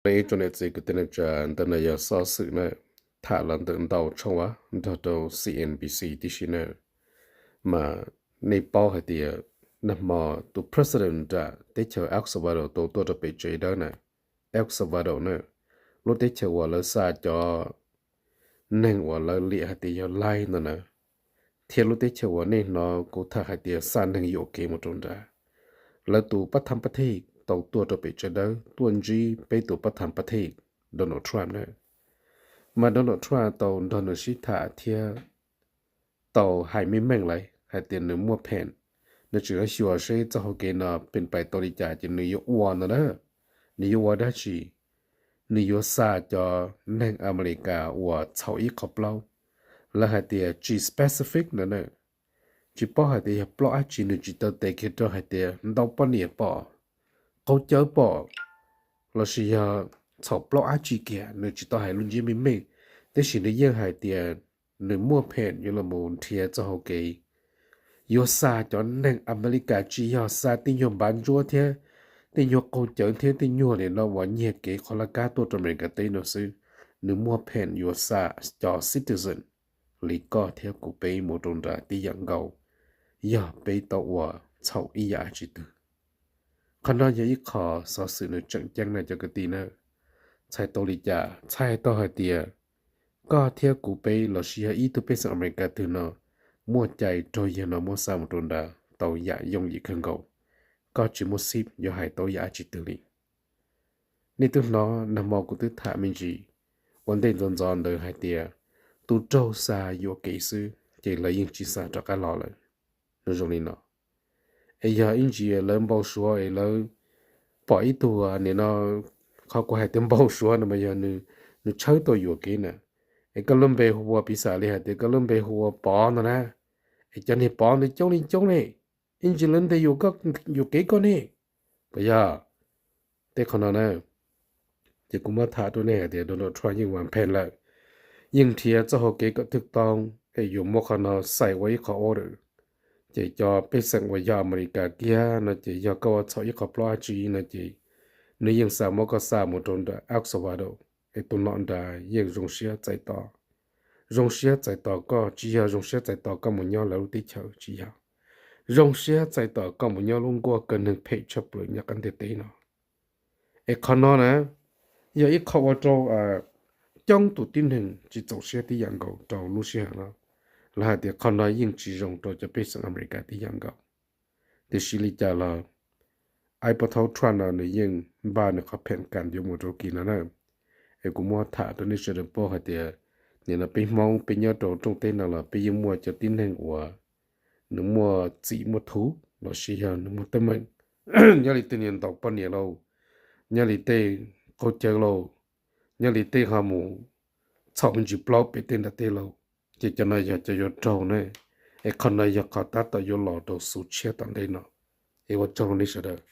Ib tsoom niam txiv kwv tij neej tsa, ntawm no yog xov xwm na, tham los ntawm ntau tshooj ua nrog rau C N B C tib si na. Mas nej paub hais tias nag hmo tus president nram teb chaws El Salvador tau tuaj rau pem tsev dawb na, El Salvador na, lub teb chaws uas lawv xa cov neeg uas lawv liam hais tias yog laib no na, thiab lub teb chaws uas nej hnov kuv tham hais tias xa neeg yuam kev mus rau nrad. Lawv tus pab tham pab thij tau tuaj rau pem tsev dawb tuaj ntsib peb tus pab tham pab thij Donald Trump na. Mas Donald Trump tau nrog nws sib tham thiab tau hais meej meej lawm hais tias nws muaj pheem, nws tseem yuav xyuas seb txoj hauv kev no pheej pais tau li cas ces nws yuav ua no na. Nws yuav ua dab tsi? Nws yuav xa cov neeg Amelikas uas txhaum ib qho plaub. Lawv hais tias tsis specific no na, tsis paub hais tias yog plaub dab tsi, nws tsis tau teb kiag rau hais tias ntau poj niam pom, qaug cawv pom, lossis yog txhaum plaub dab tsi kiag, nws tsis tau hais lub ntsiab meej meej, tiam sis nws yeej hais tias nws muaj pheem yuav los mus nrhiav txoj hauv kev, yuav xa cov neeg Amelikas, tsis yog xa tej nyuag npav ntsuab thiab tej nyuag qaug cawv thiab tej nyuag nim no uas nyiag kev qhov laj kab tuaj rau Amelikas teb no xwb. Nws muaj pheem yuav xa cov citizen li koj thiab kuv peb mus rau nrad tib yam nkaus, yog peb tau ua txhaum ib yam dab tsi twg. Qhov no yog ib qho xov xwm nws tseem ceeb na cov kwv tij na. Txhais tau li cas? Txhais tau hais tias koj thiab kuv peb lossis yog ib tug pej xeem Amelikas twg no muaj cai raug yawg no muab xa mus rau nrad tau yam yooj yim kawg nkaus, koj tsis muaj xib yuav hais tau yam dab tsi twg li. Nej twb hnov nag hmo kuv twb tham me ntsis ua ntej ntxov ntxov ntawd hais tias tus raug xa yuam kev xwb ces lawv yeej tsis xa rov qab los lawm. Nws zoo li no. Es yog ib ntsis lawv npau suav es lawv pom ib tug, nim no qhov kuv hais tias npau suav no mas yog nws tshawb tau yuam kev na. Es koj lub npe hu ua, piv xam li hais tias koj lub npe hu ua Pov no na, es cov niag Pov ntawd coob li coob ne, ib ntsis lawv ntes yuam kev koj ne. Puas yog? Tej qhov no na, ces kuv muab tham rau nej hais tias Donald Trump yeej vam pheej lawm, yeej nrhiav txoj hauv kev kom twg too, es yuav muab qhov no xaiv ua ib qho order. Ces cov pej xeem uas yog Amelikas kiag no ces yog koj ua txhaum ib qho plaub dab tsi no ces nws yeej xav muab koj xa mus rau nram El Salvador, es tus nom nrad yeej zoo siab txais tos. Zoo siab txais tos koj, tsis yog zoo siab txais tos koj mus nyob lawv lub teb chaws, tsis yog. Zoo siab txais tos koj mus nyob lub nkuaj kaw neeg phem tshaj plaws nyob qab ntiaj teb no. Es qhov no na, yog ib qho ua rau coob tus tib neeg tsis txaus siab tib yam nkaus rau lub sij hawm no. Lawv hais tias qhov no yeej tsis zoo rau cov pej xeem Amelikas tib yam nkaus. Tiam sis li cas los ib pab thaub Trump no nws yeej npaj nws qhov pheem kam yuav mus rau kis no na. Es kuv muab tham rau nej sawv daws paub hais tias nim no peb Hmoob peb nyob rau rooj teb no los peb yeej muaj cov tib neeg uas nws muaj txim muaj thuv lossis yog nws muaj teeb meem, nyob li tej niag ntaus poj niam lauj, nyob li tej qaug cawv lauj, nyob li tej ho mus txhaum me ntsis plaub pem tej nram tej lauj, ces cov no yog cov yuav raug ne. Es qhov no yog qhov tab tom yuav los rau xu tshiab tom ntej no. Es ua tsaug nej sawv daws.